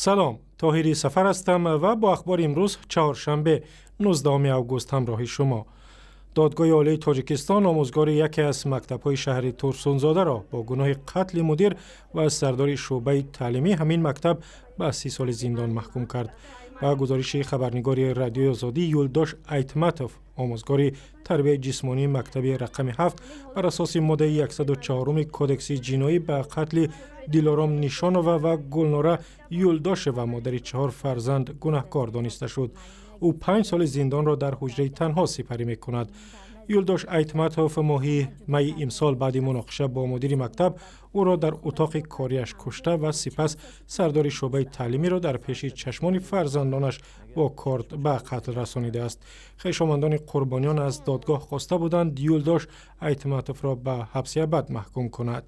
Салом, Тоҳири Сафар ҳастам ва бо ахбори имрӯз, чаҳоршанбе, 19 август, ҳамроҳи шумо. Додгоҳи Олии Тоҷикистон омӯзгори яке аз мактабҳои шаҳри Турсунзодаро бо гуноҳи қатли мудир ва сардори шӯъбаи таълимии ҳамин мактаб ба 30 соли зиндон маҳкум кард. Ба гузориши хабарнигори Радиои Озодӣ, Юлдош Айтматов, омӯзгори тарбияи ҷисмонии мактаби рақами 7, бар асоси моддаи 104 Кодекси ҷиноӣ ба қатли Дилором Нишонова ва Гулнора Юлдошева, модари чаҳор фарзанд, гунаҳкор дониста шуд. Ӯ 5 соли зиндонро дар ҳуҷраи танҳо сипарӣ мекунад. Юлдош Айтматов моҳи майи имсол баъди муноқиша бо мудири мактаб ӯро дар утоқи кориаш кушта ва сипас сардори шӯъбаи таълимиро дар пеши чашмони фарзандонаш бо корд ба қатл расонидааст. Хешомандони қурбониён аз додгоҳ хоста буданд, Юлдош Айтматовро ба ҳабси абад маҳкум кунад.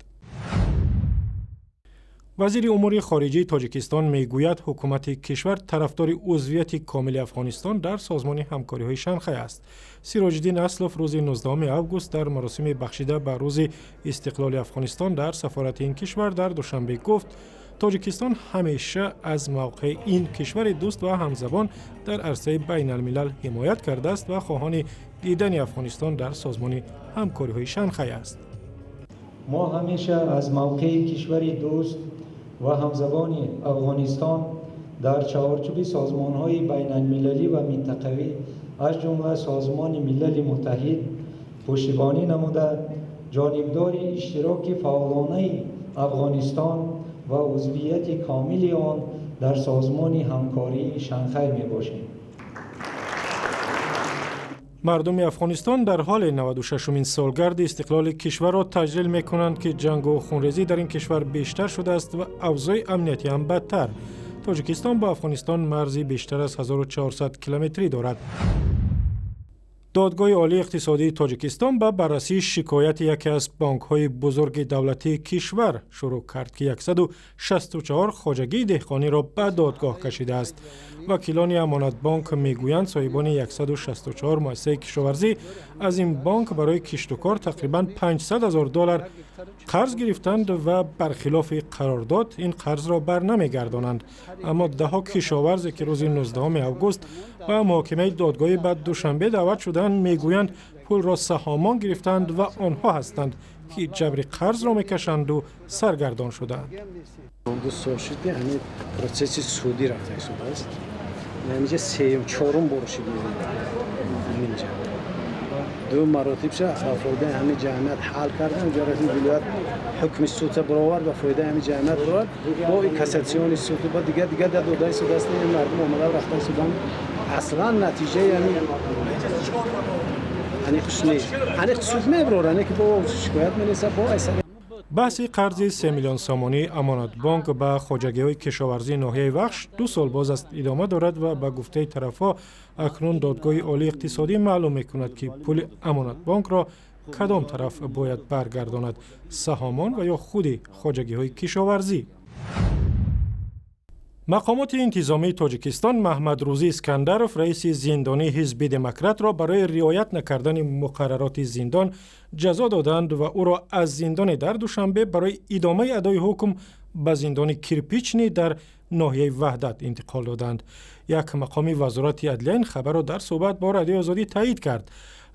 Вазири умури хориҷии Тоҷикистон мегӯяд, ҳукумати кишвар тарафдори узвияти комили Афғонистон дар Созмони ҳамкориҳои Шанхай аст. Сироҷиддин Аслов рӯзи 19 август дар маросими бахшида ба Рӯзи истиқлоли Афғонистон дар сафорати ин кишвар дар Душанбе гуфт, Тоҷикистон ҳамеша аз мавқеи ин кишвари дӯст ва ҳамзабон дар арсаи байналмилал ҳимоят кардааст ва хоҳони дидани Афғонистон дар Созмони ҳамкориҳои Шанхай аст. Мо ҳамеша аз мавқеи кишвари дӯст ва ҳамзабони Афғонистон дар чаҳорчӯби созмонҳои байналмилалӣ ва минтақавӣ, аз ҷумла Созмони Милали Муттаҳид, пуштибонӣ намуда, ҷонибдори иштироки фаъолонаи Афғонистон ва узвияти комили он дар Созмони ҳамкории Шанхай мебошем. Мардуми Афғонистон дар ҳоле 96-умин солгарди истиқлоли кишварро таҷлил мекунанд, ки ҷангу хунрезӣ дар ин кишвар бештар шудааст ва авзои амниятӣ ҳам бадтар. Тоҷикистон бо Афғонистон марзи бештар аз 1400 километрӣ дорад. Додгоҳи Олии иқтисодии Тоҷикистон ба баррасии шикояти яке аз бонкҳои бузурги давлатии кишвар шурӯъ кард, ки 164 хоҷагии деҳқониро ба додгоҳ кашидааст. Вакилони Амонатбонк мегӯянд, соҳибони 164 муассисаи кишоварзӣ аз ин бонк барои киштукор тақрибан 500 ҳазор доллар қарз гирифтанд ва бархилофи қарордод ин қарзро бар намегардонанд. Аммо даҳо кишоварзе, ки рӯзи 19 август ба муҳокимаи додгоҳӣ ба Душанбе даъват шуданд, мегӯянд, пулро саҳомон гирифтанд ва онҳо ҳастанд, ки ҷабри қарзро мекашанду саргардон шудаанд. 2 сол шуд, ки ҳамин процесси судӣ рафта истодааст. Ҳаминҷа сеюм, чорум бор шуд. Ҳаминҷа ду маротибша ба фоидаи ҳамин ҷамъият ҳал кардам. Ҷараси вилоят ҳукми судта баровард, ба фоидаи ҳамин ҷамъият баровард, бо кассатсионный суд, ба дигар дигар дар додаи суд аст. Мардум омада рафта судам, аслан натиҷаи ҳамин аниқш нест. Аниқ суд мебарорад, не ки бо шикоят менесад бо айсар. Баҳси қарзи 3 миллион сомонии Амонатбонк ба хоҷагиҳои кишоварзии ноҳияи Вахш 2 сол боз аст идома дорад ва ба гуфтаи тарафҳо акнун Додгоҳи Олии иқтисодӣ маълум мекунад, ки пули Амонатбонкро кадом тараф бояд баргардонад: саҳомон ва ё худи хоҷагиҳои кишоварзӣ. Мақомоти интизомии Тоҷикистон Маҳмадрӯзӣ Искандаров, раиси зиндонии Ҳизби Демократро, барои риоят накардани муқаррароти зиндон ҷазо доданд ва ӯро аз зиндоне дар Душанбе барои идомаи адои ҳукм ба зиндони Кирпичный дар ноҳияи Ваҳдат интиқол доданд. Як мақоми Вазорати адлия ин хабарро дар суҳбат бо Радиои Озодӣ таъид кард.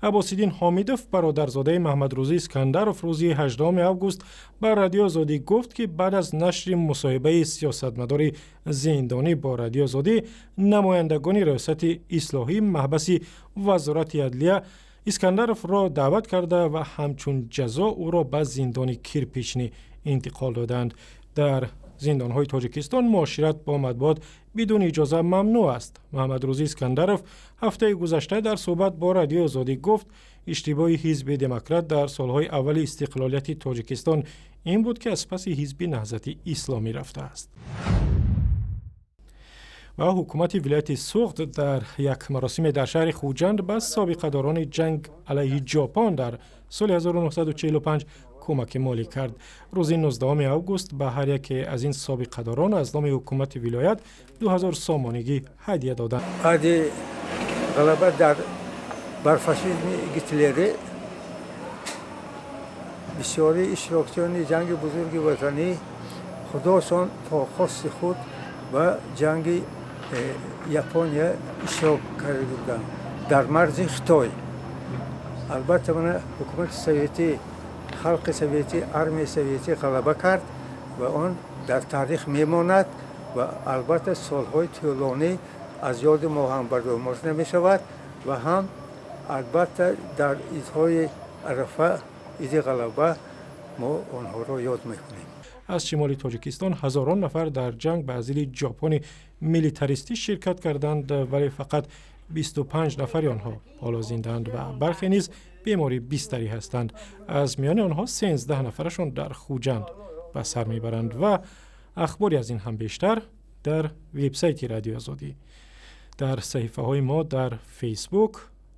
Аббосиддин Ҳомидов, бародарзодаи Маҳмадрӯзӣ Искандаров, рӯзи 18 август ба Радиои Озодӣ гуфт, ки баъд аз нашри мусоҳибаи сиёсатмадори зиндонӣ бо Радиои Озодӣ намояндагони Раёсати ислоҳии маҳбаси Вазорати адлия Искандаровро даъват карда ва ҳамчун ҷазо ӯро ба зиндони Кирпичный интиқол доданд. Дар зиндонҳои Тоҷикистон муошират бо матбуот бидуни иҷоза мамнӯъ аст. Маҳмадрӯзӣ Искандаров ҳафтаи гузашта дар суҳбат бо Радиои Озодӣ гуфт, иштибоҳи Ҳизби Демократ дар солҳои аввали истиқлолияти Тоҷикистон ин буд, ки аз паси Ҳизби Наҳзати Исломӣ рафтааст. Ва ҳукумати вилояти Суғд дар як маросиме дар шаҳри Хуҷанд ба собиқадорони ҷанг алайҳи Ҷопон дар соли 1945 кӯмаки молӣ кард. Рӯзи 19 август ба ҳар яке аз ин собиқадорон аз номи ҳукумати вилоят 2000 сомонигӣ ҳадя доданд. Баъди ғалаба дар бар фашизми Гитлерӣ бисёри иштирокчиёни Ҷанги Бузурги Ватанӣ худошон то хости худ Ба ҷанги Япония иштирок карда буданд дар марзи Хитой. Албатта, мана, ҳукумати советӣ, халқи советӣ, армияи советӣ ғалаба кард ва он дар таърих мемонад ва, албатта, солҳои тӯлонӣ аз ёди мо ҳам бардошта намешавад ва ҳам, албатта, дар идҳои Арафа, Иди Ғалаба, мо онҳоро ёд мекунем. Аз шимоли Тоҷикистон ҳазорон нафар дар ҷанг ба зидди Ҷопони милитаристӣ ширкат карданд, вале фақат 25 нафари онҳо ҳоло зиндаанд ва бархе низ бемори бистарӣ ҳастанд. Аз миёни онҳо 13 нафарашон дар Хуҷанд ба сар мебаранд. Ва ахбори аз ин ҳам бештар дар вебсайти Радиои Озодӣ, дар саҳифаҳои мо дар Фейсбук,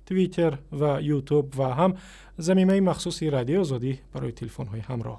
Твиттер ва Ютуб ва ҳам замимаи махсуси Радиои Озодӣ барои телефонҳои ҳамроҳ.